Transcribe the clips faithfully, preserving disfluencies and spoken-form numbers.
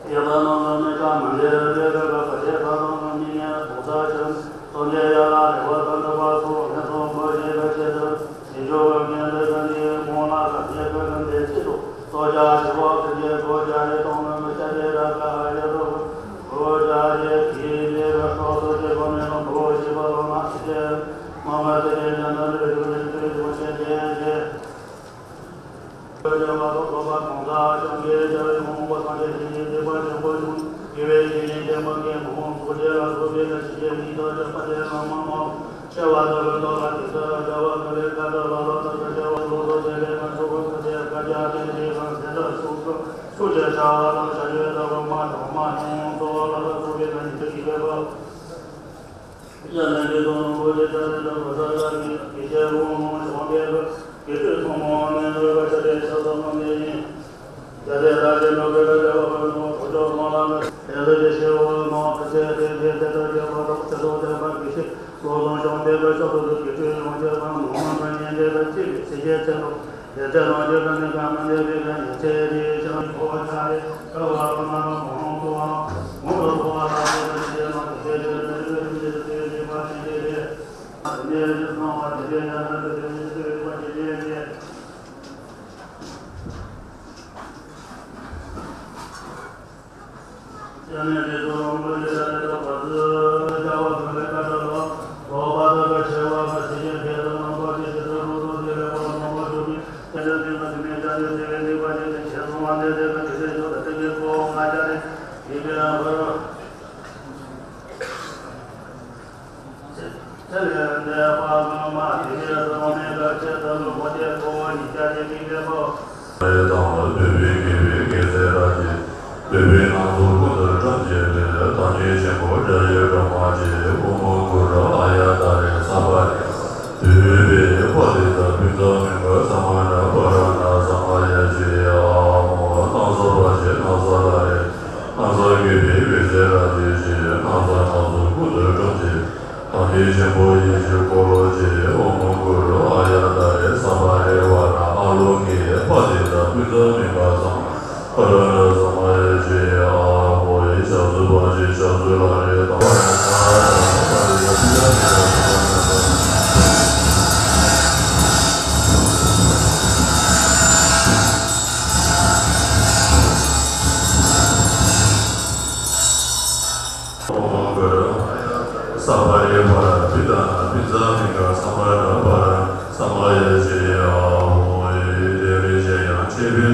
ཡ་ད་ནང་ལ་མི་ཀ་མ་འདྲེ་རེ་རེ་ག་ག་ཤེད་ཁ་ཐང་ལ་མི་ཉན་དུག་ས་ཆེན་སོ་འདྲེ་ཡ་ལ་རེ་བ་དང་འདྲ་བ་སོགས་ལན་སོགས་འབོད་ཞེས་པའི་ཆེད་དུ་ཞིང་ཆུ་བོ་ངན་འདྲེ་དང་ནི་མོ་ལ་ག་ཤེད་ཁ་ཐང་དེ་ཆེད་དུ་ལྟོ་ཆ་ཞི་བ་ཁ་ཤེད་ལྟོ་ཆ་རེ་གཏོང་ན་མི་ཆ་རེ་ར་ག་ཡ་རོ་བོ་ཆ་རེ་གི་རེ་ག་སོགས་སུ་ཆེ་གོ་མེ་ལོ་བོ་ཞི་བ་ལོ་ན་ཆེ་མ་མ་དེ་རེ་ཉན་ན་རེ་རེ་རེ་རེ་རེ་ཆེ་ཆེ། དང་ལས་ཆེན་པོ་ཡེ་ཤེས་འཁོར་ལོ་ཆེ་ཨོཾ་གུ་རུ་ཨཱརྱ་ཏཱ་རེ་སརྦ་རེ་ཝཱ་ར་ཨཱ་ལོ་ཀེ་པ་ཏི་ཏ་ཕུན་ཚོགས་མིན་པ་སམ་ཨ་ར་ན་སམ་ཨ་ཡེ་ཤེས་ཨ་ཧོ་ཡེ་ཞབས་སུ་བ་ཅི་ཞབས་སུ་ལ་རེ་དང་སརྦ་རེ་ཝཱ་ར་ཏི་ཏ་ན་པི་ཛ་མི་ག་སམ་ར་པ་ར་སམ་ཨ་ཡེ་ཤེས་ཨ་ཧོ་ཡེ་དེ་བས་གཞན་ཡང་ཆེ་བའི།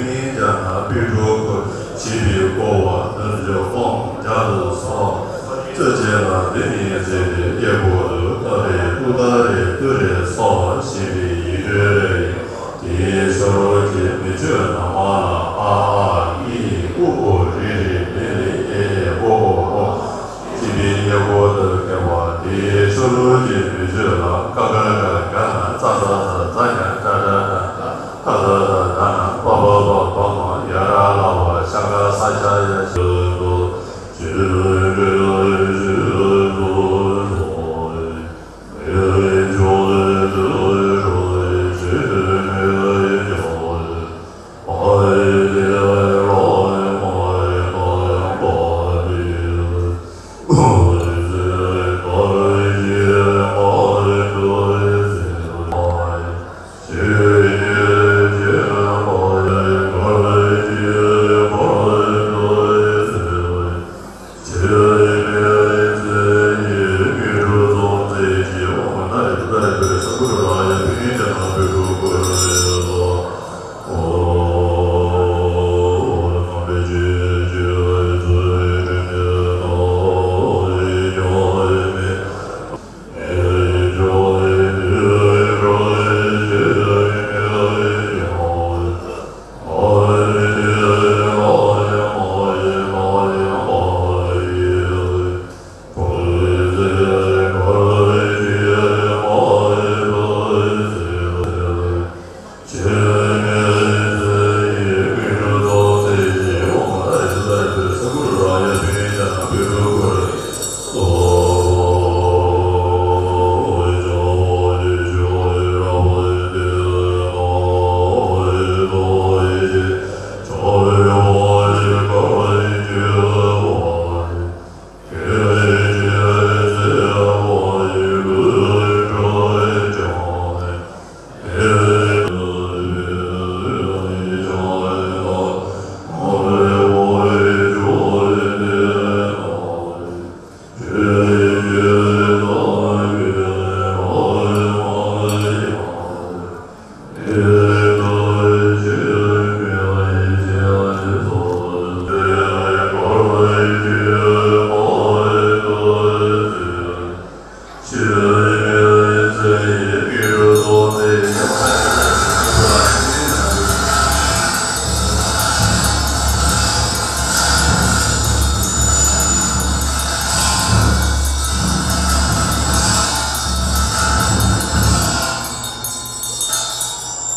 མིང་བྱ་ན་པི་ཏྲོ་ཁོ་བྱིས་པའི་ཀོ་བ་བདུན་ཅུ་སྟོང་བརྒྱ་དུ་སོགས་རྩོད་བཅས་ལ་འདི་ཉིད་བརྩེགས་ཏེ་སྐྱེ་བོ་དུ་ཐ་རེ་ཏུ་ཏ་རེ་ཏུ་རེ་སོགས་ཞེས་པའི་ཡིག་འབྲུ་རེ་ཡིན། དེའི་ཤོ་ལོ་ཀའི་མི་ཆོས་ནང་མ་ལ་ཨ་ཨ་ཨི་ཨི་ཨུ་ཨུ་རི་རི་ལི་ལི་ཨེ་ཨེ་ཨོ་ཨོ་ཨོ། ཅེས་པའི་དབྱེ་སྒོ་ལྟར་ཕྱེ་བ་དེའི་ཤོ་ལོ་ཀའི་མི་ཆོས་ལ་ཀ་ཁ་ག་ག་ན་ཙ་ཙ་ཛ་ཛ་ཉ་ཏྲ་ཏྲ་ཏ་ཏ་ཐ་ད་ད་ད་ན་པ་པ་བ་བ་མ་ཡ་ར་ལ་བ་ཤ་ཀ་ས་ཤ་ཡ་ཤ་དོ།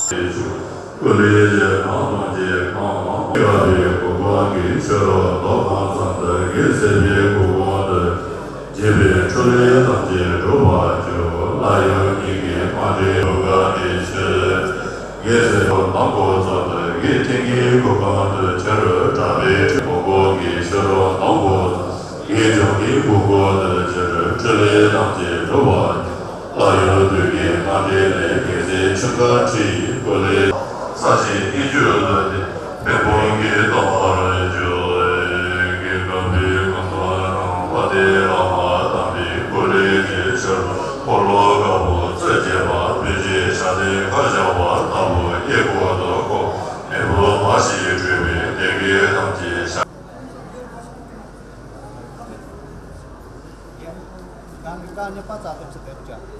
ཆུ། ཀུ་ལེ་ཞེས་ནང་དོན་གྱི་ཁམས་དབང་ཡབ་ཀྱི་གོ་འཕང་གི་ཆོས་རབ་མདོ་གང་ཙམ་དུ་གི་སྲིད་པའི་གོ་འཕང་དུ་བྱེད་པའི་འཕྲུལ་ལས་ཐམས་ཅད་འགྲུབ་པར་འགྱུར། ལྷ་ཡུལ་གཉིས་ཀྱི་རྨ་འབྲི་གོ་འཕང་གི་ཆོས་གི་སྲིད་པ་མདོ་གང་ཙམ་དུ་གི་ཐིམ་གྱི་གོ་འཕང་དུ་ཆ་རུ་གྲགས་པའི་གོ་འཕང་གི་ཆོས་རབ་མདོ་གང་ཙམ་དུ་གི་འབྱུང་གི་གོ་འཕང་དུ་ཆ་རུ་འཕྲུལ་ལས་ཐམས་ཅད་འགྲུབ་པར་འགྱུར། ལྷ་ཡུལ་དུས་ཀྱི་རྨ་འབྲི་ལས་རྒྱལ་སྲས་ཆུ་འགག་ཁྲི་ཡི་སྐུ་ལས། ས་གཞི་སྙིགས་དུས་ལ་དེ་བེམ་པོ་གི་སྟོང་པར་འགྱུར། དགེ་འདུན་པའི་ཀུན་ཏུ་རྣམ་པ་དེ་ལ་མ་དམ་པའི་སྐུ་ལས་ཀྱི་ཆར་འཁོར་ལོ་དཀར་པོ་རྩིབས་བརྒྱད་པ་སྤོས་ཀྱི་ཞལ་ཏེ་ཁ་བཞག་པ་ལྟ་བུ་སྙིང་པོ་དུ་བསྐོར། མེ་ཕུང་མ་ཞིག་སྤྲུལ་པའི་བདེ་དགེ་ཐམས་ཅད་ཤར། གང་གི་བཀའ་ནི་པ་ཙ་ཏོག་ཙི་བེད་སྤྱོད།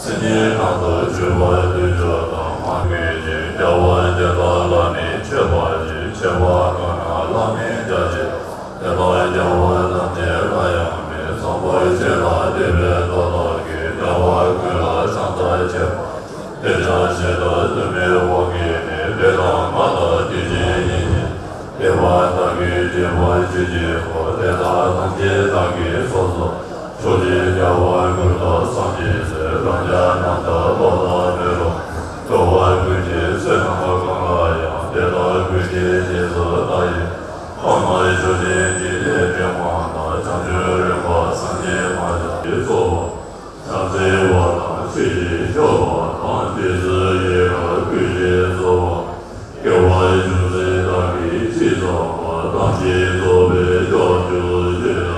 སེམས་ཉིད་ནང་དུ་འཇུག་པ་དུས་སྦྱོར་དང་མ་གོས་ཤིང་རྒྱལ་བ་དེ་དག་ལ་ནི་མཆོད་པ་ཡི་མཆོད་པ་གང་ན་བླ་མེད་རྒྱ་ཆེ། དེ་དག་རྒྱལ་བ་ཐམས་ཅད་ལ་ཡང་མི་ཚངས་པར་སྤྱད་ལ་དད་པས་བདག་བདག་གི་རྒྱལ་བ་ཀུན་ལ་ཕྱག་འཚལ་བྱེད་པ། དེ་ཕྱག་བྱེད་དུ་བཏུད་པའི་དབང་གིས་ནི་དེ་དག་ང་དང་དེ་བཞིན་ཡིན་གྱི། དེ་བ་བདག་གིས་བགྱིས་པར་བྱེད་ཀྱི་ཧོ། དེ་དག་ཐམས་ཅད་བདག་གིས་ཚོགས་སུ། ཕྱོགས་བཅུའི་རྒྱལ་བ་ཀུན་ཏུ་བསམ་གྱིས་བརྗོད། རང་རྒྱལ་རྣམས་ཀྱང་བློ་ལ་མི་རུང་། འགྲོ་བ་ཀུན་གྱི་བསོད་ནམས་གང་ལ་ཡང་། དེ་དག་ཀུན་གྱི་རྗེས་སུ་བདག་ཡི། ཕ་མར་བཞུགས་ཤིང་འཇིགས་བྲལ་ཕྲེང་བ་དང་། བྱང་ཆུབ་རིམ་པ་སངས་རྒྱས་མ་ཞག་གི་གཙོ་བོ། བྱང་རྩེ་བ་དང་ཆོས་ཀྱི་སྐྱོབ་པ་དང་། རྗེས་སུ་ཡི་རང་བསྐུལ་ཞིང་གསོལ་བ། དགེ་བ་ཅུང་ཟད་བདག་གིས་ཅི་བསགས་པ། ཐམས་ཅད་རྫོགས་པའི་སྐྱབས་སུ་མཆིའོ།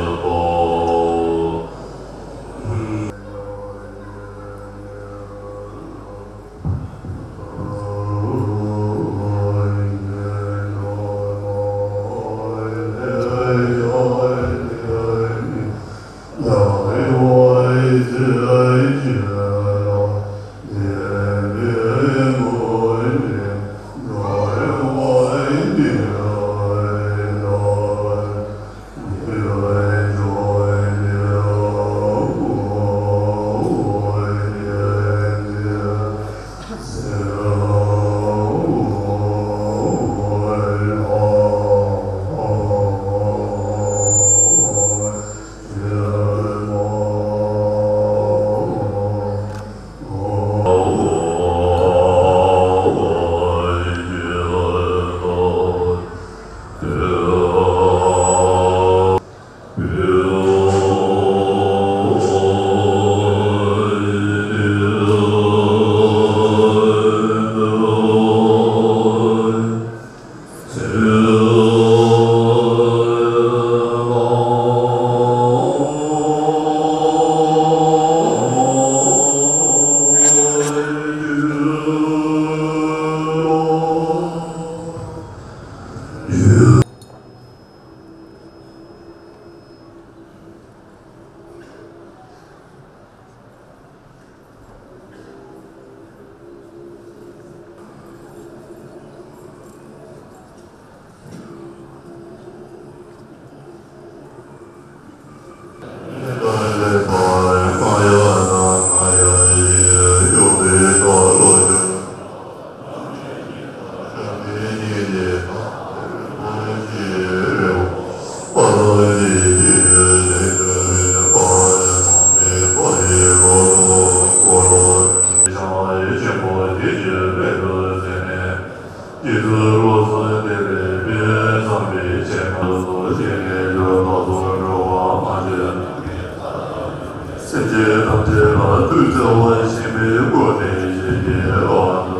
སེམས་ཅན་ཐམས་ཅད་ལ་ཐུགས་བརྩེ་བ་ཆེན་པོའི་སྒོ་ནས་ཞིང་གི་ལོ།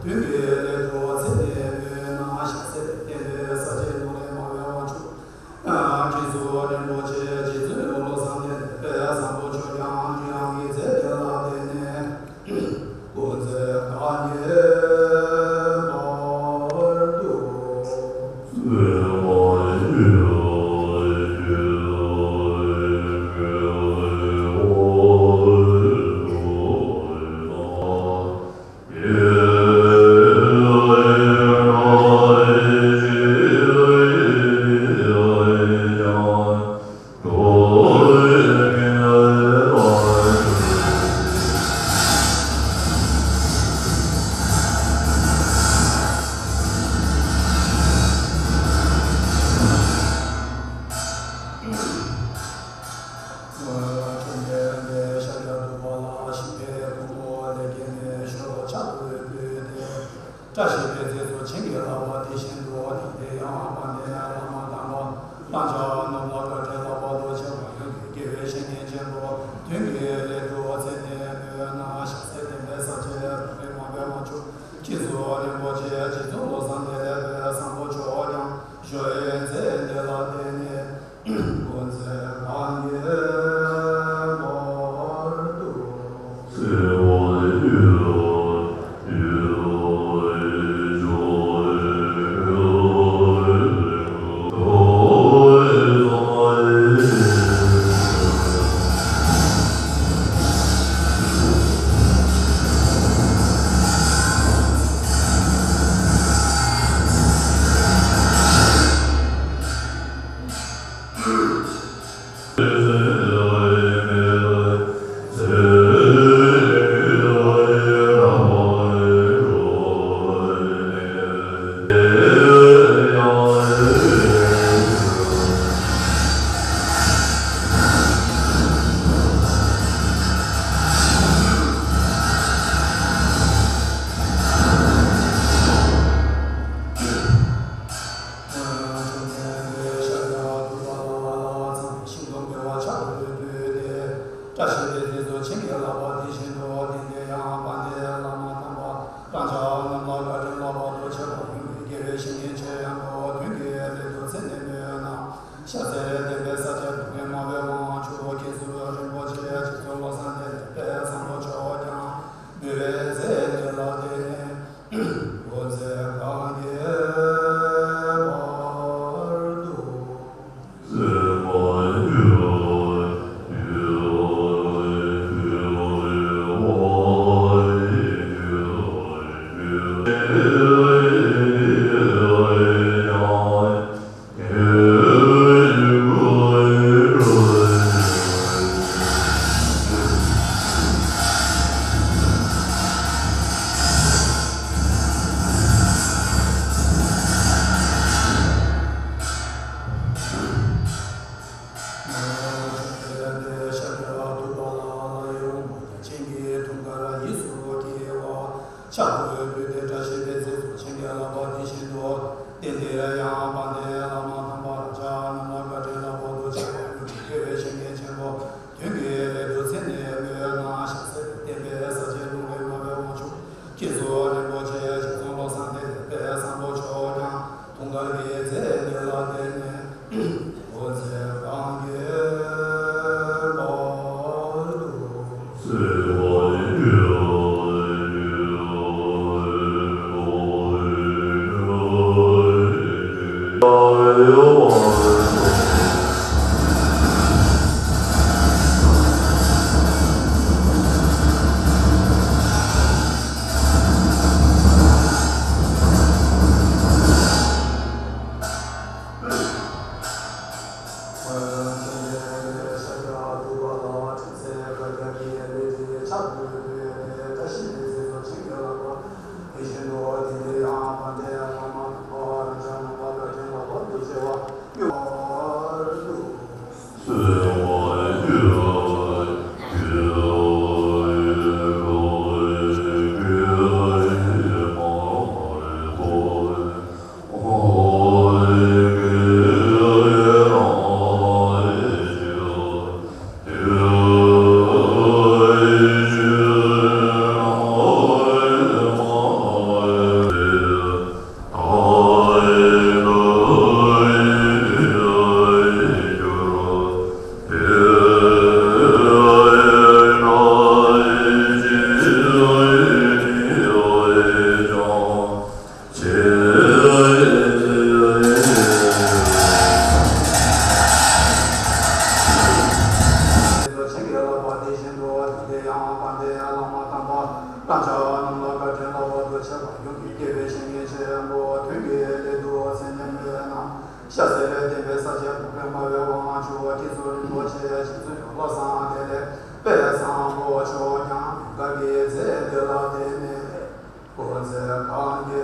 དུས་ཀྱི་སླད་དུ་ཚེ་འདིར་སྨོན་ལམ་ཞབས་སེམས་བརྟན་པའི་ས་སྐྱའི་ལུང་རིགས་མ་བའི་དབང་ཕྱུག་མཁན་ཟུར་རིན་པོ་ཆེ་རྗེ་བཙུན་བློ་བཟང་བསྟན་འཕེལ་བཟང་པོ་མཆོག་ཀྱང་འདི་ཡང་ངེས་ཚེ་འདི་ལ་བརྟེན་ནས་སྐུ་ཚེ་བསྐལ་བརྒྱའི་བར་དུ། བཀྲ་ཤིས་པའི་རྗེས་སུ་བྱིན་གྱིས་བརླབས་པ་དེ་བཞིན་དུ་དེང་འདིར་ཡང་དཔལ་ལྡན་བླ་མ་དམ་པ་བླ་བྱ་རྣམས་ལ་བཀའ་དྲིན་རླབས་པ་ལྟར་ཆེ་བ་ཡོངས་ཀྱི་དགེ་བའི་བཤེས་གཉེན་ཆེན་པོ་དུས་ཀྱི་སླད་དུ་ཚེ་འདིར་སྨོན་ལམ་ཞབས་སེམས་བརྟན་པའི་ས་སྐྱའི་ལུང་རིགས་མ་བའི་དབང་ཕྱུག་མཁན་ཟུར་རིན་པོ་ཆེ་རྗེ་བཙུན་བློ་བཟང་བསྟན་འཕེལ་བཟང་པོ་མཆོག་ཀྱང་ཞུ་ཡི་ཚེ་འདི་ལ་བརྟེན་ནས། བཀྲ་ཤིས་པའི་རྗེས་སུ་བྱིན་གྱིས་བརླབས་པ་དེ་བཞིན་དུ་དེང་འདིར་ཡང་དཔལ་ལྡན་བླ་མ་དམ་པ་བླ་བྱ་རྣམས་ལ་བཀའ་དྲིན་རླབས་པ་ལྟར་ཆེ་བ་ཡོངས་ཀྱི་དགེ་བའི་བཤེས་གཉེན་ཆེན་པོ་དུས་ཀྱི་སླད་དུ་ཚེ་འདིར་སྨོན་ལམ་ཞབས་སེམས་བརྟན་པའི་ས་སྐྱ་ལུང་རིགས་མ་བའི་དབང་ཕྱུག་མཁན་ཟུར་རིན་པོ་ཆེ་རྗེ་བཙུན་བློ་བཟང་བསྟན་འཕེལ་བཟང་པོ་མཆོག་ཀྱང་འབུལ་བའི་ཚེ་འདི་ལ་བརྟེན་ནས། སྐུ་ཚེ་བསྐལ་བརྒྱའི་བར་དུ། ཕྱག་གི་ཕུལ་ཏེ་བཀྲ་ཤིས་པའི་རྗེས་སུ་བྱིན་གྱིས་བརླབས་པ་དེ་བཞིན་དུ། དེང་འདིར་ཡང་དཔལ་ལྡན་བླ་མ་དམ་པ་བླ་བྱ་རྣམས་ལ་བཀའ་དྲིན་རླབས་པ་ལྟར་ཆེ་བ་ཡོངས་ཀྱི་དགེ་བའི་བཤེས་གཉེན་ཆེན་པོ་དུས་ཀྱི་སླད་དུ་ཚེ་འདིར་སྨོན་ལམ་ཞབས་སེམས་བརྟན་པའི་ས་སྐྱའི་ལུང་རིགས་མ་བའི་དབང་ཕྱུག་མཁན་ཟུར་རིན་པོ་ཆེ་རྗེ་བཙུན་བློ་བཟང་བསྟན་འཕེལ་བཟང་པོ་མཆོག་ཀྱང་དུང་དཀར་གྱི་རྫས་འདི་ལ་བརྟེན་ནས། སྐུ་ཚེ་བསྐལ་བརྒྱའི་བར་དུ། ཆེ། བླ་མ་དེ་བཞིན་དུ་དེ་ཡང་དཔལ་ལྡན་བླ་མ་དམ་པ་བླ་མ་རྣམས་ལ་བཀའ་དྲིན་ལྷག་པར་དུ་ཆེ་བ་ཡུམ་གྱི་སྐྱེ་བའི་བཤེས་གཉེན་ཆེན་པོ་དོན་གྱི་སླད་དུ་མཚན་ཉིད་མེད་རྣམས། ཤ་ཟེར་བའི་བསྟན་པའི་ས་བཅད་ཕུང་པོའི་སྨྲ་བའི་དབང་ཕྱུག་ཁྲི་ཟུར་རིན་པོ་ཆེ་རྗེ་བཙུན་བློ་བཟང་བདེ་ལེགས་དཔལ་བཟང་པོ་མཆོག་ཀྱང་བཀའ་གི་རྗེ་འདི་ལ་བརྟེན་ནས་སྐུ་ཚེ་གང་གི་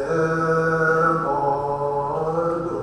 བར་དུ།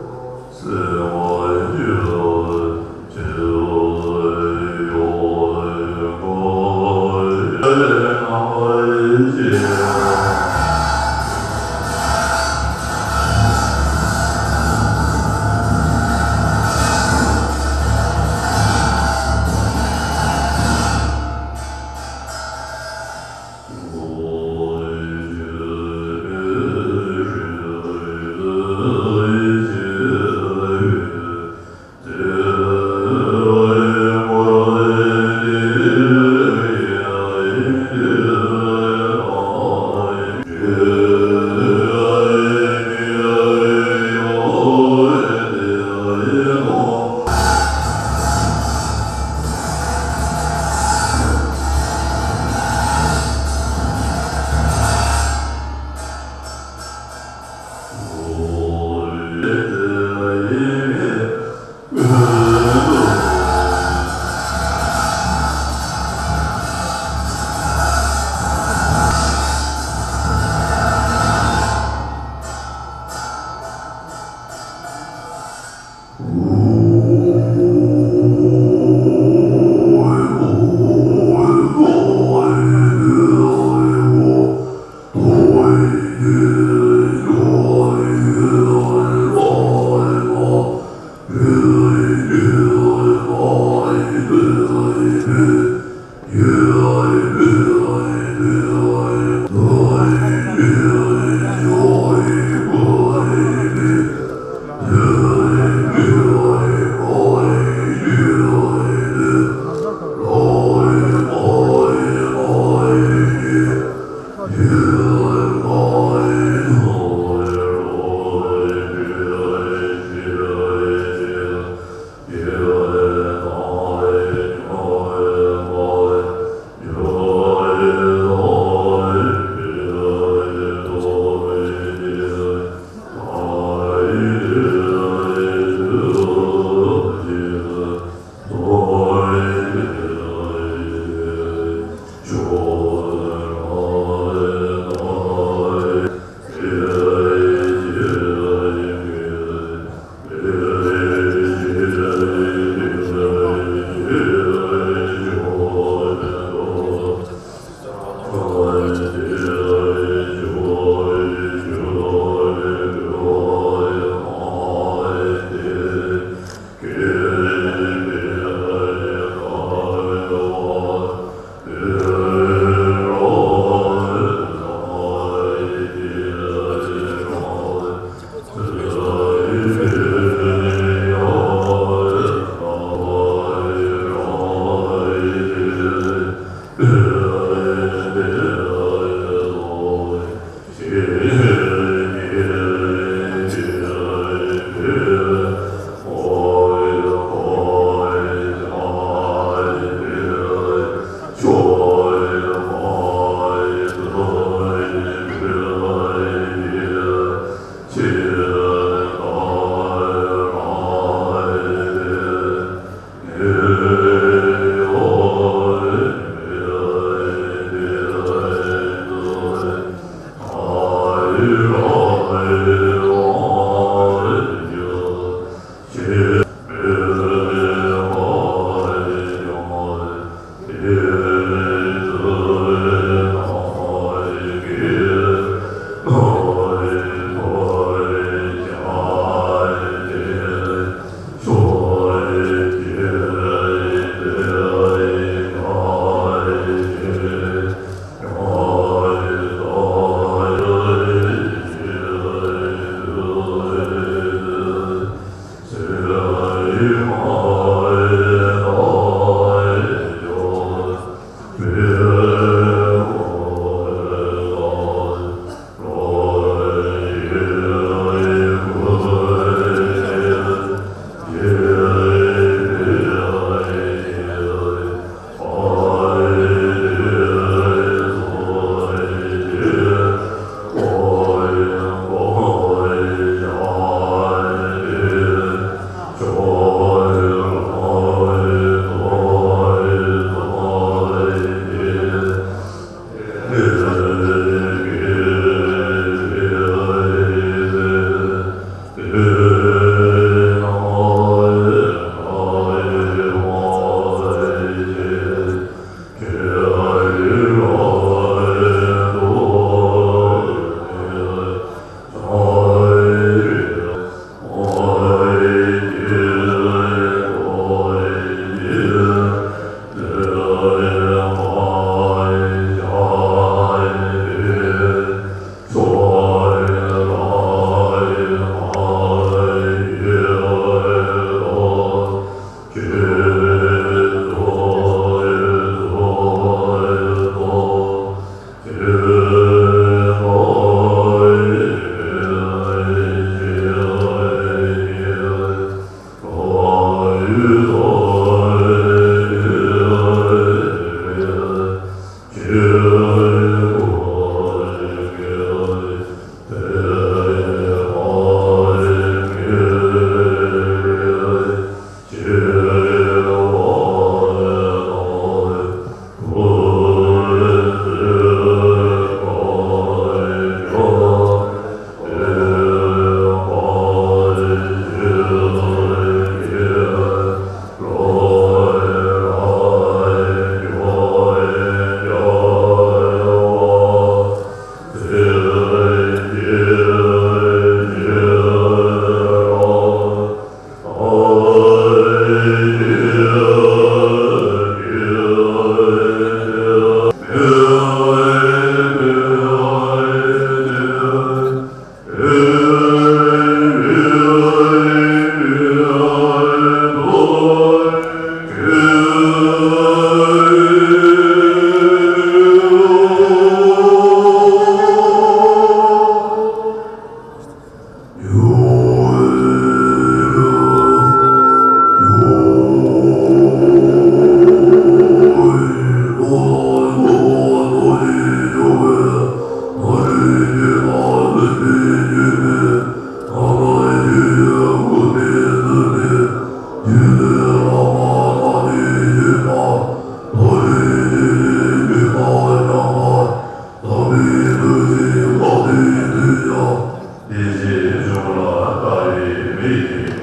བདེ་ཆེན་འབྱུང་ལ་དགའ་བའི་མིག་གིས།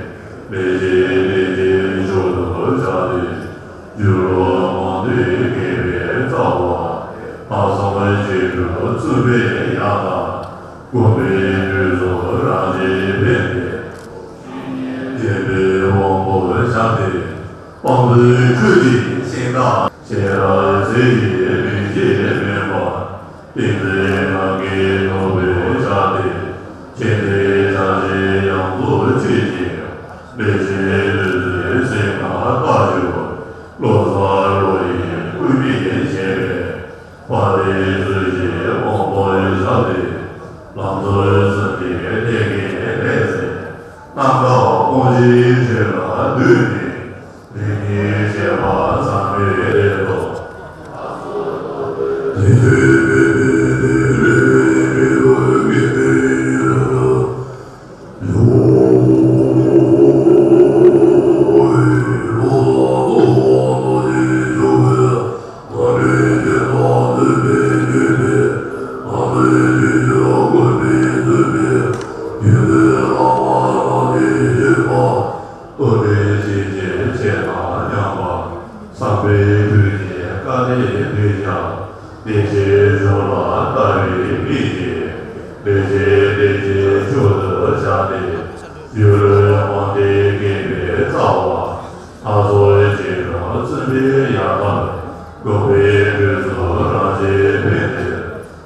ལེགས་བྱས་བདེ་ཆེན་མཆོག་ཏུ་བྱ་སྟེ། སྒྱུ་ལུས་མང་པོས་བརྒྱན་པའི་རྩ་བ། ལྷག་བསམ་ཆེ་དྲགས་བརྩོན་པས་ཡར་བསྔགས། དགོངས་པའི་དུས་སུ་རང་རྒྱལ་འཕེལ་ཏེ། བརྒྱན་པའི་དབང་པོར་བཞག་སྟེ། དཔང་པོའི་ཁྲོད་ཀྱི་ཤིང་རྟ་ཞལ་ལ་གཟིགས་ཀྱི་མིག་ཤེས་མེད་པར། ཏིང་འཛིན་ངང་གིས་ནོར་བུར་བཞག་སྟེ། མཁྱེན་བརྩེ་བྱ་བྱེད་ཡོངས་རྫོགས་མཆོད་ཅིང་། ལེགས་བཤད་བདུད་རྩིའི་སིལ་སྔར་བཏབ་གྱུར། བློ་གསལ་བློ་ཡི་སྐུ་མིག་བཞད་པས། དཔལ་ལྡན་ཚུལ་བཞིན་དབང་པོར་བཞག་སྟེ། ལམ་ཟུར་གསུམ་གྱི་ལས་ཀྱི་ལས་ཟད། རྣམ་དག་དབང་བཞིའི་ཁྲོད་ལ་འདུས་ནས། རིམ་གཉིས་བྱེད་པ་བསམ་པའི་ལས་ལྡོག། དེ་དུས་མེད་པའི་དེ་ལས་མི་འདོད་ཀྱི་དེ་ཉིད་དུ། སྟོབས་ལྡན་ཞིང་རྗེ་ཆེ་ན་སྙམ་པ། བསམ་པའི་དུས་ཀྱི་དཀའ་ལས་འདི་བཞག་བདེ་ཆེན་འབྱུང་ལ་ལྟ་བའི་མིག་གིས། ལེགས་བཤད་བདེ་ཆེན་མཆོག་ཏུ་བྱ་སྟེ། སྒྱུ་ལུས་མང་པོས་བརྒྱན་པའི་རྩ་བ། ལྷག་བསམ་ཆེ་དྲགས་བརྩོན་པས་ཡར་བསྔགས། དགོངས་པའི་དུས་སུ་རང་རྒྱལ་འཕེལ་ཏེ།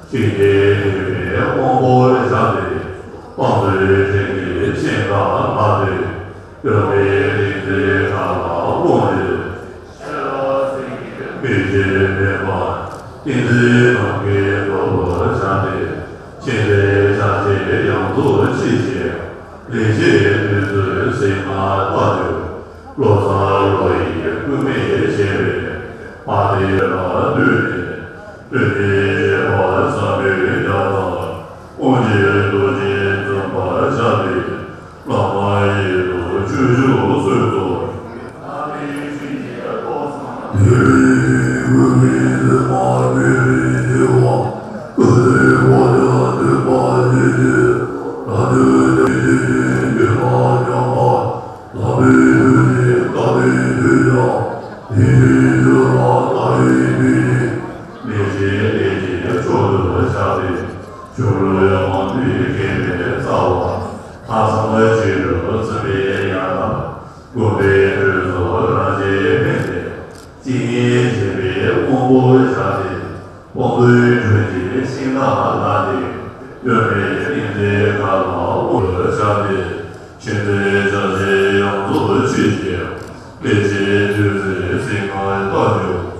ཤིང་རྟའི་ཐོད་པའི་དབང་པོར་བཞག་སྟེ། དཔང་པོའི་ཕྲེང་གིས་ཤིང་རྟ་བསྔགས་ཏེ། གཡོན་པས་ཏིང་འཛིན་མཁའ་ལ་དབང་བསྡུས། མིག་ཤེས་མེད་པར་ཏིང་འཛིན་ངང་གིས་ནོར་བུར་བཞག་སྟེ། མཁྱེན་བརྩེ་བྱ་བྱེད་ཡོངས་རྫོགས་མཆོད་ཅིང་། ལེགས་བཤད་བདུད་རྩིའི་སིལ་སྔར་བཏབ་གྱུར། བློ་གསལ་བློ་ཡི་སྐུ་མིག་བཞད་པས། དཔལ་ལྡན་ལ་འདུས་ནས། ལྷུན་གྱིས་གཤེགས་པ་བསམ་པས་ཡར་བསྔགས། དབང་ཕྱུག་རྡོ་རྗེ་འཛིན་པར་བྱ་སྟེ། བླ་མ་ཡི་དམ་ཆོས་སྐྱོང་སྲུང་སྐྱོབ། ལེགས་བཤད་བདེ་ཆེན་མཆོག་ཏུ་བྱ་སྟེ། སྒྱུ་ལུས་མང་པོས་བརྒྱན་པའི་རྩ་བ། ལྷག་བསམ་ཆེ་དྲགས་བརྩོན་པས་ཡར་བསྔགས། དགོངས་པའི་དུས་སུ་རང་རྒྱལ་འཕེལ་ཏེ། བཤེས་གཉེན་བྱེད་པའི་དབང་པོར་བཞག་སྟེ། དབང་པོའི་ཁྲོད་ཀྱི་ཤིང་རྟ་ལ་སྟེ། གཡོན་པས་ཏིང་འཛིན་མཁའ་ལ་དབང་བསྒྱུར་བྱ་སྟེ། མཁྱེན་བརྩེ་བྱ་བྱེད་ཡོངས་རྫོགས་མཆོད་ཅིང་། ལེགས་བཤད་བདུད་རྩིའི་སིལ་སྔར་བཏབ་གྱུར།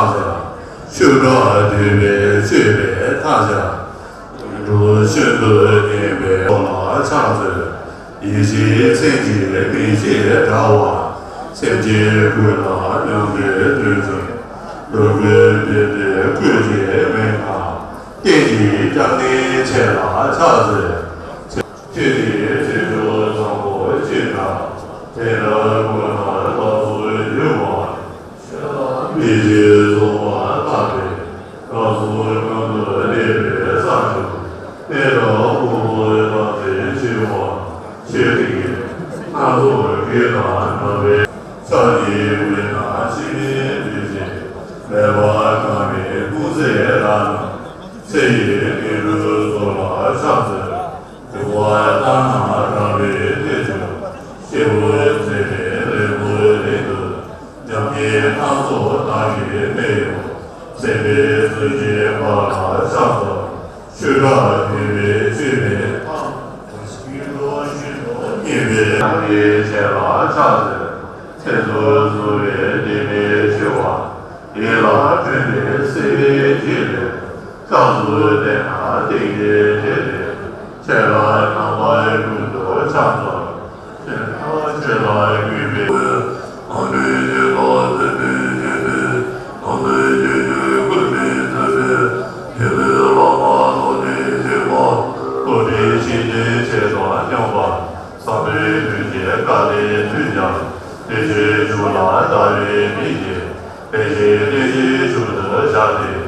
ཆོས་སྒྲ་འདུས་པའི་མཆོད་པའི་མཐའ་བཞག་འགྲོ་ཤིན་ཏུ་ཉེ་བའི་ཐོག་ལ་ཕྱག་འཚལ། ཡེ་ཤེས་མཚན་གྱི་མིག་ཤེས་འདྲ་བ། སེམས་ཅན་ཀུན་ལ་མྱང་འདས་སྟོན་ཅིང་། འགྲོ་ཀུན་ཕན་བདེ་བཀོད་ཅིང་མི་ཕམ། རྐྱེན་གྱི་སྐྱབས་གནས་ཆེ་ལ་ཕྱག་འཚལ། ཆོས་ཀྱི་ཆོས་མཆོག་བཟང་པོ་ཅི་འདྲ། དེ་འདྲ་ཀུན་ལ་རྟག་ཏུ་འཇུག་པ། ཆོས་ལ་མི་ཕྱེད་རྫོགས་པར་བརྟགས་པས། སྐབས་སུ་མངོན་དུ་གནས་པའི་ས་མཆོག་དེ་དག་ཕུང་པོའི་བདག་འཛིན་ཆེ་བ། ཆོས་ཀྱི་སྣ་ཚོགས་རྒྱུད་དང་འདྲ་བའི། ཕྱག་གཉིས་དབུས་ན་འཆི་མེད་བདུད་བཞི། མེད་པར་གང་བའི་སྐུ་ཚེ་རབ་རྣམས། ཚེ་ཡི་དངོས་གྲུབ་ཚོགས་ལ་ཕྱག་འཚལ། འགྲོ་བ་ལྟར་སྣང་རང་རིག་ཐེག་མཆོག་སྐྱེས་བུ་མཛད་པའི་ལེའུ་རིང་དུ། ཉམས་ཀྱི་སྣ་ཚོགས་བདག་གིས་སྨྲས་ཡོད། མཛད་པའི་ཚུལ་གྱིས་བར་ལ་ཕྱག་འཚལ། ཆོས་སྒྲ་འདུས་པའི་མཆོད་པའི་མཐའ། ཡུལ་དུ་ཤིན་ཏུ་ཉེ་བའི་ཐག་རིང་ཆེ་ལ་ཕྱག་འཚལ། ཚེ་སུ་བསུ་བའི་ལྡེ་མིག་འཆི་བ། ཡིད་ལ་དྲན་ཏེ་སྲིད་པའི་འཇིགས་ལས། སྐབས་སུ་བསྟེན་ན་སྡིག་པའི་དེ་ལས། ཆེ་ལ་རྣམ་པ་ཀུན་ཏུ་ཕྱག་འཚལ། ཆེ་ལ་ཆེ་ལ་གུས་པའི། ཨ་ནུ་ཡི་ལོ་ཟེར་ནུ་ཡི་ལུས། ཨ་ནུ་ཡི་ཡུལ་ཀུན་མི་བཟོད་པའི། ཡི་ལུས་ལ་མ་ལོ་ནི་ཞིག་པ། ལོ་ནི་ཞིག་ནི་ཆེ་དང་སྙོམས་པ། བསམ་པའི་ལུས་ཀྱི་དཀའ་ལས་ལུས་ཀྱང་། བདེ་གཤེགས་མཆོག་ལ་ལྟ་བའི་མིག་གིས། བདེ་གཤེགས་བདེ་གཤེགས་མཆོག་ཏུ་བཞག་སྟེ།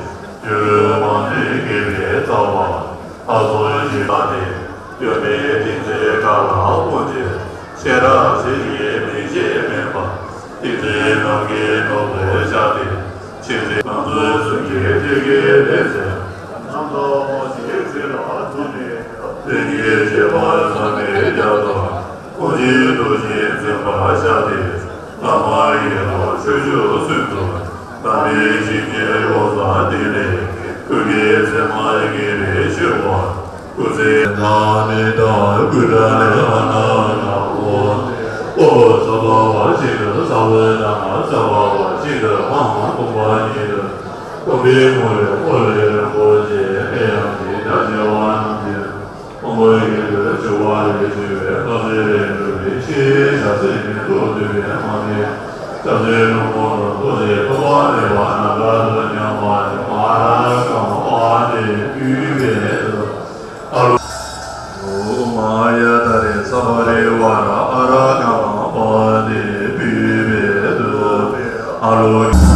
སྤྱོད་ལམ་མང་པོས་དགེ་བའི་རྩ་བ། ལྷ་ཚོགས་ཀྱིས་བདག་ནི། སྟོན་པའི་ཏིང་འཛིན་དཀར་ལ་དབུ་འབྱེད། ཤེས་རབ་ཟེར་བའི་མིག་ཤེས་མེད་པ། ཏིང་འཛིན་རྣམས་ཀྱི་ནོར་བུ་བཞག་སྟེ། ཆེས་མཛེས་རྣམ་ཐོས་གསུམ་གྱི་ཐུགས་ཀྱི་ལས་མཛད། རྣམ་དག་མོ་ཞིག་ཚུལ་ལ་བསྡུས་ནས། དོན་གྱི་ཁྱད་པར་བསམ་པའི་རྒྱ་མཚོ། ཀུན་གཞི་རྡོ་རྗེ་འཛིན་པར་བྱ་སྟེ། བླ་མ་ཡི་དམ་ཆོས་སྐྱོང་སྲུང་སྐྱོབ། བླ་མའི་ཞིང་གི་ཡོ་བྱད་འདི་ལས། ཀུན་གྱི་མཚན་མ་དགེ་བའི་ཆོས་འཁོར། སྐུ་ཚེ་ན་མི་དང་ཀུན་དགའ་ལས་ཨ་ན་ན་འོ། ཨོ་ས་བ་བ་ཞིག་ཏུ་ས་བོ་ན་ས་བ་བ་ཞིག་ཏུ་ཨ་མ་སྟོང་པ་ཉིད་དུ། སྟོང་པའི་ངོ་བོས་ཨོ་ལས་རིན་པོ་ཆེ་ཨེ་ཡང་གི་བརྡ་ཆེ་བ་རྣམས་ཀྱིས། དབང་པོ་ཡོད་དུ་འཇུག་པ་ལས་བྱུང་བའི་སྐབས་རེ་རེ་འགྲུབ་པའི་ཕྱིར་ཞབས་ཕྱི་ཉིད་དུ་འདུས་པའི་མ་ཎི། སྐྱབས་རྗེ་ལྷུན་པོ་ལ་ཐུགས་རྗེ་ཐོབ་པ་མེད་པ་རྣམ་དཀར་དུ་མཉམ་པ་ཨ་ར་ཀ་མ་པ་ནི་བསྡུས་པའི་ཚུལ། ཨ་རུ། ཨོ་མ་ཡ་ད་རེ་ས་བ་རེ་བ་ར་ཨ་ར་ཀ་མ་པ་ནི་བསྡུས་པའི་ཚུལ། ཨ་རུ།